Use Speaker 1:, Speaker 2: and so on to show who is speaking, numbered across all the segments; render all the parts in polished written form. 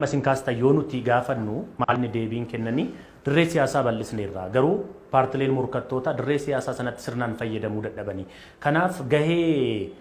Speaker 1: Isin kaastan yoo nuti gaafannu maal inni deebiin kennanii? Dirree siyaasaa bal'isneerra, garuu paartileen morkattoota dirree siyaasaa sanatti sirnaan fayyadamuu dadhabanii. Kanaaf gahee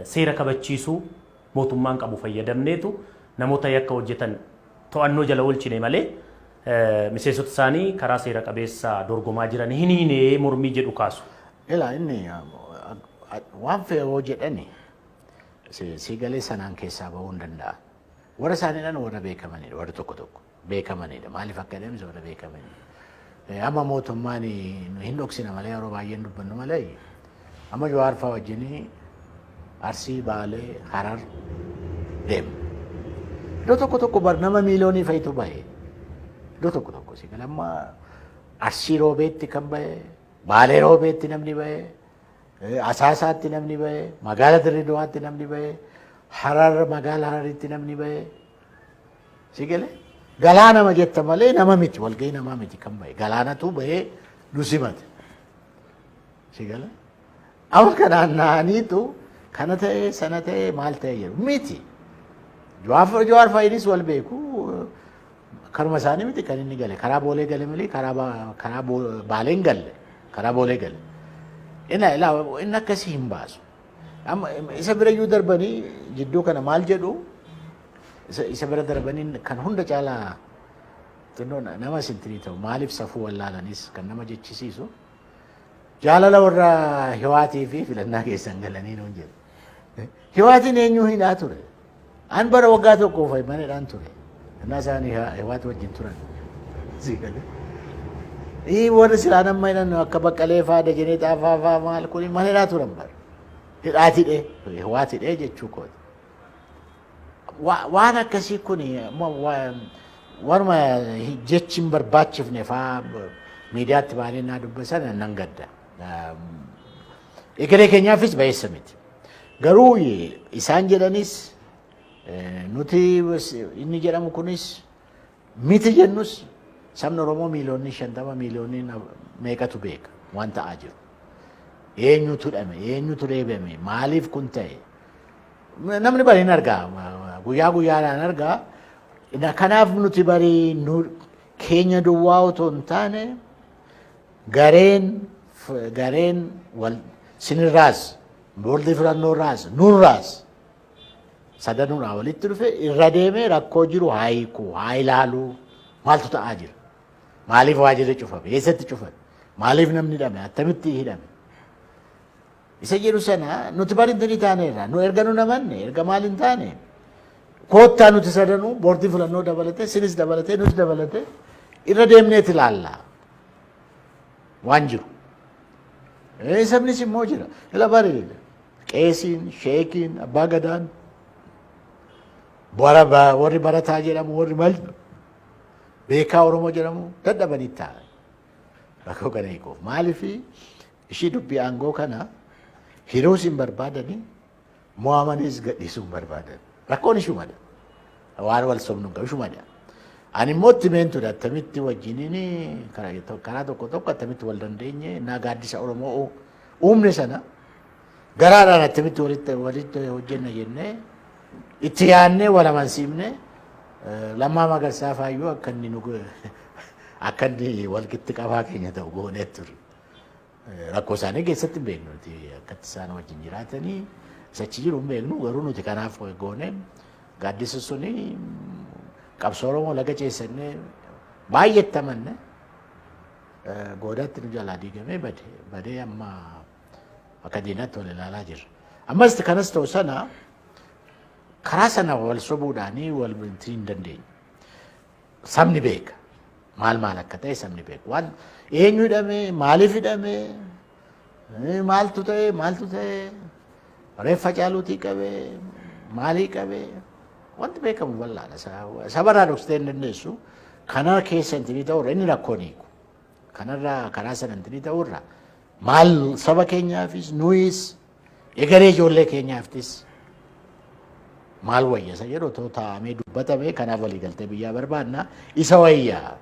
Speaker 1: seera kabachiisuu mootummaan qabu fayyadamneetu namoota yakka hojjetan to'annoo jala oolchine malee miseensota isaanii karaa seera qabeessa dorgomaa jiran hin hiinee mormii jedhu kaasu.
Speaker 2: Ilaa, inni waan fe'oo jedhani si galee sanaan keessaa bahuu hin danda'a. Warra isaaniidhaan warra beekamanidha, warri tokko tokko beekamanidha. Maaliif akka jedhames warra beekamanidha. Amma mootummaan hin dhoksina malee, yeroo baay'een dubbannu malee, amma Jawaar fa'aa wajjin Arsii, Baalee, Harar deema. Iddoo tokko tokko bar nama miiliyoonii fa'itu bahe. Iddoo tokko tokko si gala, amma Arsii Roobeetti kan bahe, Baalee Roobeetti namni bahe, Asaasaatti namni bahe, magaala Dirridawaatti namni bahe, Harar, magaala Hararitti namni bahe. Si galee galaanama jetta malee nama miti, walgahii namaa miti kan bahe. Galaanatu bahee nu simate. Si galee amma kanaan naaniitu kana ta'ee sana ta'ee maal ta'ee jedhu miti. Jawaar fa'iinis wal beeku. Karuma isaanii miti kan inni gale. Karaa Boolee gale malee karaa Baaleen galle. Karaa Boolee gale. Inni akkasii hin baasu. Amma isa bira iyyuu darbanii jidduu kana maal jedhu, isa bira darbanii kan hunda caalaa xinnoo nama sintirii ta'u, maaliif safuu wallaalanis kan nama jechisiisu, jaalala warra Hiwaatii fi filannaa keessan galanii nuun jedhu. Hiwaatiin eenyuu hidhaa ture? An bara waggaa tokkoof mana hidhaan ture. Innaa isaan Hiwaat wajjin turan. Si galee. Warri silaan amma hidhan akka Baqqalee fa'aa, Dajanee Xaafaa fa'aa maal kuni mana hidhaa turan bara. Hidhaatidhee Hiwaatidhee jechuu kooti. Waan akkasii kun waanuma jechi hin barbaachifne fa'aa miidiyaatti baanee naa dubbasan nan gadda. Egeree keenyaafis ba'eessa miti. Garuu isaan jedhanis, nuti inni jedhamu kunis miti jennus, sabni Oromoo miiliyoonni 50, miiliyoonni meeqatu beeka waan ta'aa jiru. Eenyutu hidhame, eenyutu reebame, maaliif kun ta'e? Namni bari hin argaa, guyyaa guyyaadhaan argaa. Kanaaf nuti bari keenya duwwaa otoo hin taane gareen wal sinirraas, boordii filannoorraas, nurraas sadanuudhaan walitti dhufe irra deemee rakkoo jiru haa hiiku, haa ilaalu, maaltu ta'aa jira? Maaliif waajirri cufame? Eessatti cufame? Maaliif namni hidhame? Attamitti hidhame? Isa jedhu sana nuti bari hin taaneerra. Nu erga nu namanne, erga maal hin taane, koottaa nuti sadanuu, boordii filannoo dabalatee, sinis dabalatee, nus dabalatee, irra deemneet ilaalla waan jiru. Sabnis immoo jira. Ila bari qeesiin, sheekiin, abbaa gadaan, warri barataa jedhamu, warri maal beekaa Oromoo jedhamu dadhabanii taa'an. Rakkoo kana hiikuuf. Maaliif ishii dubbii aangoo kana hiruus hin barbaadanii, mo'amanis gadhiisuu hin barbaadan? Rakkoon ishumadha. Waan wal sobnu hin qabu, ishumadha. Ani immoo itti himeen ture, attamitti wajjiniin karaa tokko tokko attamitti wal dandeenye naa gaaddisa Oromoo uumne sana garaadhaan attamitti walitti hojjenna jennee itti yaadnee wal amansiifne. Lammaa Magarsaa faayyuu akka inni walqitti qabaa keenya ta'u goonee ture. Rakkoo isaanii keessatti hin beeknu, nuti akkatti isaan wajjin jiraatanii isa achi jiru hin beeknu, garuu nuti kanaaf goone. Gaaddisa suni qabsoo Oromoo laga ceessannee baay'eetti amanne, goodaatti nu jalaa diigamee bade badee amma akka diinaatti wal ilaalaa jirra. Ammas kanas ta'u sana karaa sana wal sobuudhaanii wal hin dandeenyu. Sabni beeka. Maal maal akka ta'e sabni beeka. Waan eenyu hidhame, maaliif hidhame, maaltu ta'e, maaltu ta'e, reeffa caaluutii qabee, maalii qabee, wanti beekamu bal'aadha. Sabarraa dhoksitee hin dandeessu. Kana keessa intinii ta'urra inni rakkoo hiiku. Kanarraa karaa sana intinii ta'urra maal saba keenyaafis, nuyis, egeree ijoollee keenyaafis maal wayya isa jedhu otoo taa'amee dubbatame, kanaaf waliigaltee biyyaa barbaadna, isa wayya.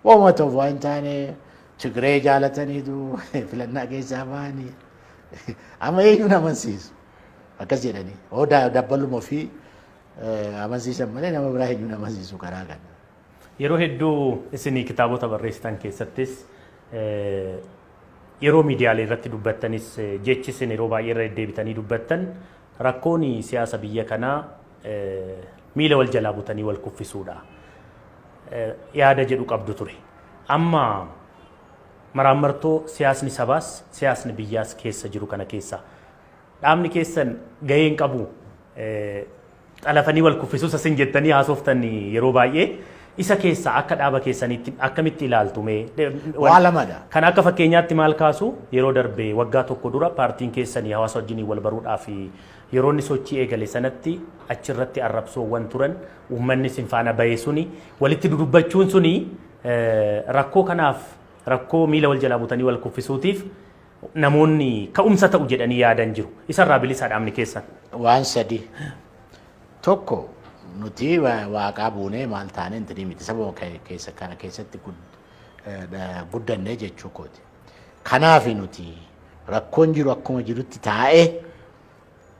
Speaker 2: Waanuma ta'uuf waan taane Tigree jaalataniitu filannaa keessaa bahanii amma eenyuun amansiisu akkas jedhanii hoo dabbaluma ofii. Amansiisan malee nama biraa eenyuun amansiisu karaa kana.
Speaker 1: Yeroo hedduu isinii kitaabota barreessitan keessattis, yeroo miidiyaalee irratti dubbattanis, jechi isin yeroo baay'ee irra deddeebitanii dubbattan rakkoon siyaasa biyya kanaa miila wal jalaa butanii wal kuffisuudha yaada jedhu qabdu ture. Amma maraammartoo siyaasni sabaas siyaasni biyyaas keessa jiru kana keessa dhaabni keessan gaheen qabu xalafanii wal kuffisuus asin jettanii haasoftan yeroo baay'ee isa keessa akka dhaaba keessaniitti akkamitti ilaaltu mee?
Speaker 2: Waa lamadha.
Speaker 1: Kan akka fakkeenyaatti maal kaasu, yeroo darbe waggaa tokko dura paartiin keessanii hawaasa wajjiniin wal baruudhaaf yeroo inni sochii eegale sanatti achirratti arrabsoowwan turan, uummanni isin faana bahee suni walitti dudubbachuun suni rakkoo kanaaf, rakkoo miila wal jalaa butanii wal kuffisuutiif namoonni ka'umsa ta'u jedhanii yaadan jiru. Isarraa bilisaa dhaabni keessan?
Speaker 2: Waan sadi. Tokko, nuti waaqaa buunee maal taane intini miti, sababa keessa kana keessatti guddannee jechuu kooti. Kanaaf nuti rakkoon jiru akkuma jirutti taa'ee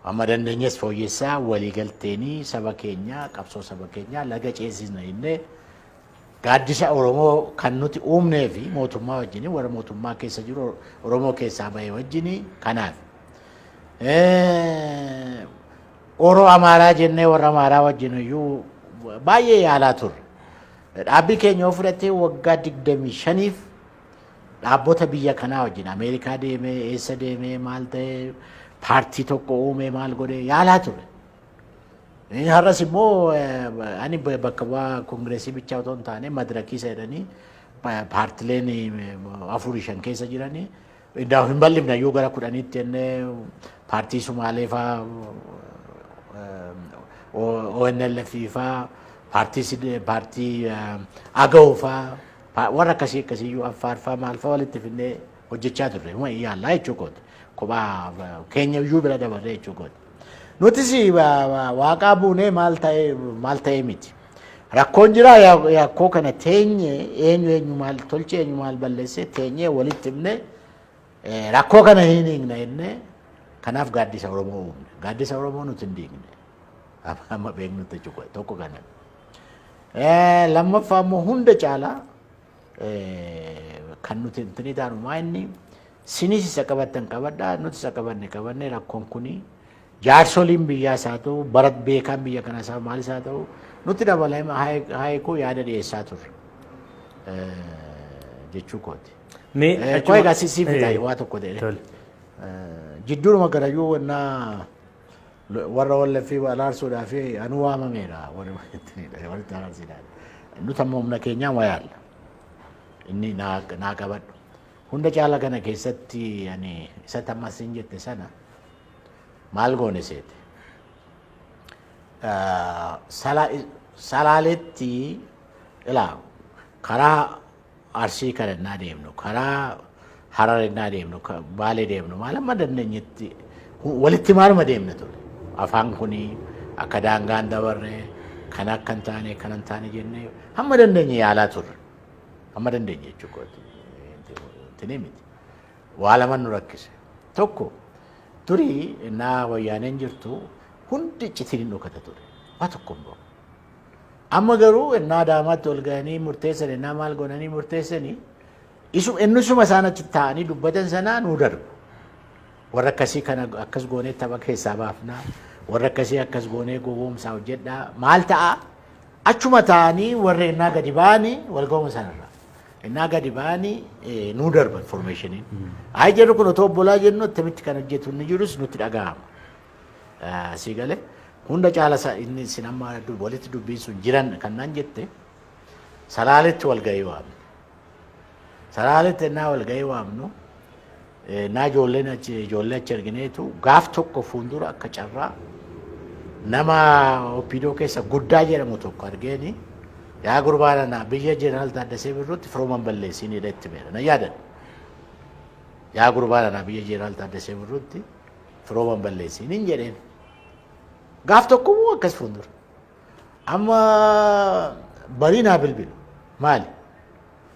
Speaker 2: amma dandeenyes fooyyessaa waliigalteenii saba keenyaa, qabsoo saba keenyaa laga ceesisna jennee Gaaddisa Oromoo kan nuti uumnee fi mootummaa wajjin, warra mootummaa keessa jiru Oromoo keessaa bahe wajjin kanaaf. Oro Amaaraa jennee warra Amaaraa wajjin iyyuu baay'ee yaalaa turre. Dhaabbii keenya yoo fudhattee waggaa 25f dhaabbota biyya kanaa wajjin Ameerikaa deemee, eessa deemee, maal ta'ee, paartii tokko uumee, maal godhee yaalaa ture. Har'as immoo ani bakka bu'aa koongireesii bichaa otoo hin taane madirakii isa jedhanii paartileen afurii shan keessa jiranii hin bal'ifne iyyuu gara 10tti jennee paartii Sumaalee faa, ONLF faa, paartii Agaw faa, warra akkasii akkasiiyyuu, Affaar faa, maal faa walitti fidnee hojjechaa turre. Huma yaallaa jechuu kooti. Kophaa keenya iyyuu bira dabarree jechuu kooti. Nutis waaqaa buunee maal ta'e maal ta'e miti. Rakkoon jira, yakkoo kana teenye eenyu eenyu maal tolche, eenyu maal balleesse teenyee walitti himne rakkoo kana hin hiikna jennee kanaaf Gaaddisa Oromoo uumne. Gaaddisa Oromoo nuti hin diigne. Amma beeknutti jechuudha tokko kana. Lammaffaa immoo hunda caalaa kan nuti intini taanu maa inni sinis isa qabattan qabadhaa, nuti isa qabanne qabanne, rakkoon kuni jaarsoliin biyyaas haa ta'u, barat beekaan biyya kanaas haa maalis haa ta'u, nutti dabalamee haayikuu yaada dhiyeessaa turre jechuu kooti.
Speaker 1: Mee
Speaker 2: Koo egaa si fixa waa tokko ta'e.
Speaker 1: Tole.
Speaker 2: Jidduudhuma garayyuu wannaa warra wallaffii araarsuudhaa fi anuu waamameera walitti araarsiidhaan. Nuti amma humna keenyaa wayaalla. Inni naa qabadhu. Hunda caala kana keessatti ani isa tammas hin jette sana maal goone seete? Salaaletti ilaa karaa Arsii kana innaa deemnu, karaa Harar innaa deemnu, Baalee deemnu, maal amma dandeenyetti walitti maaluma deemna ture. Afaan kuni akka daangaan dabarre kan akka hin taane kan hin taane jennee hamma dandeenye yaalaa turre. Hamma dandeenye jechuudha. Tini miti. Waa lama nu rakkise. Tokko, durii innaa wayyaaneen jirtu hundi iccitiin hin dhokata ture. Waa tokko hin bahu. Amma garuu innaa Adaamaatti ol ga'anii murteessan, innaa maal godhanii murteessanii, innisuma isaan achi taa'anii dubbatan sanaa nuu darbu. Warra akkasii kana akkas goonee tapha keessaa baafnaa, warra akkasii akkas goonee gowwoomsaa hojjedhaa, maal ta'a? Achuma taa'anii warra innaa gadi ba'anii wal ga'uma sanarra. Innaa gadi ba'anii nuu darba informationiin. Ayi jedhu kun otoo obbolaa jennu attamitti kan hojjetu inni jirus nutti dhaga'ama. Sii galee hunda caala inni isin amma walitti dubbiin sun jiran kan naan jette Salaaletti wal ga'ii waamne. Salaaletti innaa wal ga'ii waamnu naa ijoolleen achi ijoollee achi argineetu gaaf tokko fuuldura akka carraa nama OPDO keessa guddaa jedhamu tokko argeeni, yaa gurbaa nana, biyya Jeneraal Taaddasee Birruutti firooman balleessinii itti beera na yaadan. Yaa gurbaa nana, biyya Jeneraal Taaddasee Birruutti firooman balleessiniin jedheen. Gaaf tokko immoo akkas fuuldura. Amma barii naa bilbilu. Maali?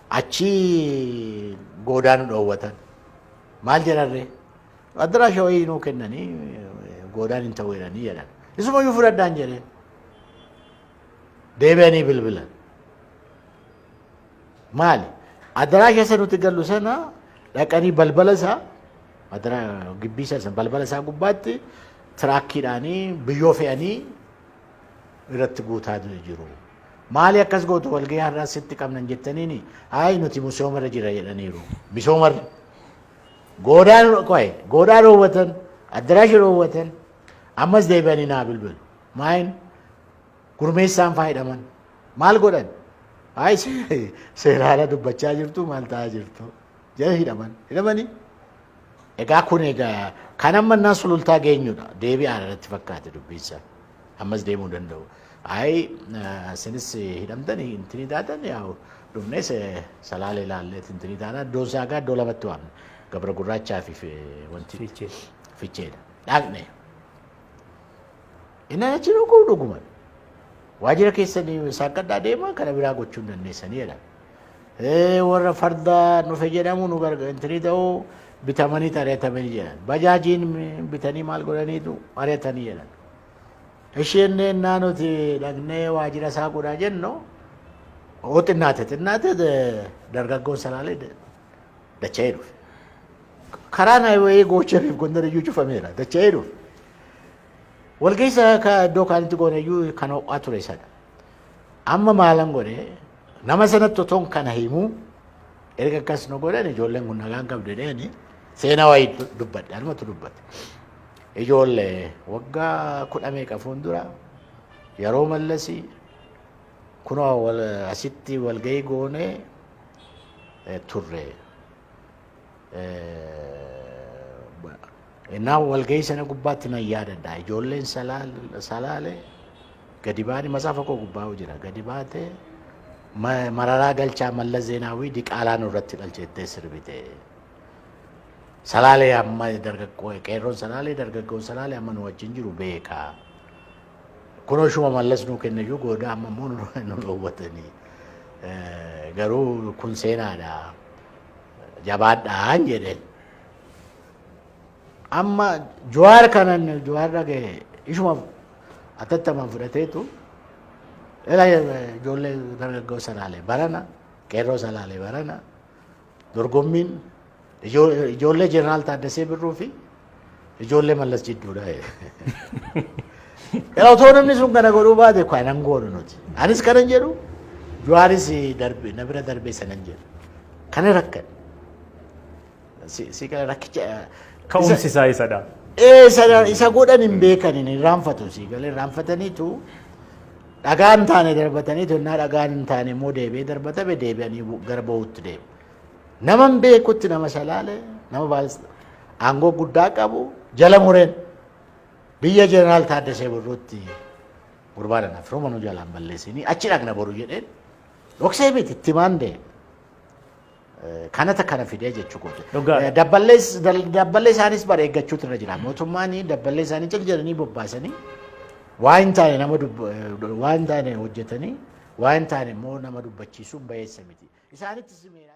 Speaker 2: Achii goodaa nu dhoowwatan. Maal jedharree? Addaraasha wayii nuu kennanii goodaan hin ta'u jedhanii jedhan. Isumayyuu fudhadhaan jedheen. Deebi'anii bilbilan. Maali? Adaraasha isa nuti gallu sana dhaqanii balbala isaa gibbii sana balbala isaa gubbaatti tiraakkiidhaanii biyyoo fe'anii irratti guutaa jiru. Maali akkas gootu walgahii har'aa sitti qabnan jettaniini hayi nuti misoomarra jira jedhaniiru. Misoomarra. Goodaan qo'e goodaa dhoowwatan addaraasha dhoowwatan ammas deebi'anii naa bilbilu. Maayin gurmeessaan faayidhaman maal godhan? Hayi seeraala dubbachaa jirtu maal ta'aa jirtu jala hidhaman hidhamanii. Egaa kun egaa kan amma innaa Sulultaa geenyudha. Deebi'aan irratti fakkaate dubbiinsa. Ammas deemuu danda'u. Hayi isinis hidhamtanii intinii taatan yaa dhufnee Salaalee ilaallee intinii taana iddoon isaa egaa iddoo lamatti waamne. Gabra Gurraachaa fi wanti Ficheedha. Dhaqne. Inni achi dhuguu dhuguman. Waajjira keessanii saaqqadhaa deemaa kana biraa gochuu hin dandeessanii jedhan. Warra farda nufe jedhamu nu gargaara intinii ta'uu bitamanii ari'atamanii jedhan. Bajaajiin bitanii maal godhaniitu ari'atanii jedhan. Isheen ennaa nuti dhaqnee waajjira isaa godhaa jennu oo xinnaate xinnaate dargaggoon Salaalee dacha'ee dhufe. Karaan highway Gochariif Gondar iyyuu cufameera dacha'ee dhufe. Walgeessa iddoo kaanitti goone iyyuu kan ho'aa ture sana. Amma maalan godhe nama sanatti otoon kana himuu erga akkas nu godhan ijoolleen kun nagaan qabdu jedheeni seenaa wayii dubbadhe anumatu dubbate. Ijoollee waggaa 10 meeqa fuuldura yeroo Mallasii kunoo asitti walgahii goonee turre. Innaa walgahii sana gubbaatti nan yaadadha. Ijoolleen Salaalee gadi baanii matsaafa koo gubbaa jira. Gadi baatee Mararaa galchaa Mallas Zeenaawii diqaalaa nurratti dhalcheettee sirbite. Salaalee amma dargaggoo qeerroon Salaalee dargaggoon Salaalee amma nu wajjin jiru beeka. Kunoo shuma Mallas nuu kenne iyyuu goodaa amma immoo nu dhoowwatanii. Garuu kun seenaadha. Jabaadhaan jedheen. Amma Jawaar kanan Jawaar dhagaye ishuma atattamaan fudhateetu ijoollee dargaggoo Salaalee barana qeerroo Salaalee barana dorgommiin ijoollee Jeneraal Taaddasee Birruu fi ijoollee Mallas jidduudha. Otoo namni sun kana godhuu baate kanan goonu nuti. Anis kanan jedhu Jawaaris darbe na bira darbee sanan jedhu. Kana rakkan. Si kana rakkicha.
Speaker 1: Ka'umsi isaa isadha.
Speaker 2: Isa godhan hin beekan hin irraanfatu si galee irraanfataniitu dhagaa hin taane darbataniitu innaa dhagaan hin taane immoo deebi'ee darbatame deebi'anii gara ba'uutti deemu. Nama hin beekutti nama Salaale nama aangoo guddaa qabu jala mureen biyya Jeneraal Taaddasee Birruutti gurbaa firuma nu jalaan balleessinii achi dhaqna boru jedheen dhoksee miti itti himaan deeme. Kanata kana fidee jechuu kooti. Dabballee isaanis bara eeggachuutu irra jira. Mootummaan dabballee isaanii cal jedhanii bobbaasanii waa hin taane nama waa hin taane hojjetanii waa hin taane immoo nama dubbachiisuun bayeessa miti. Isaanitti simeera.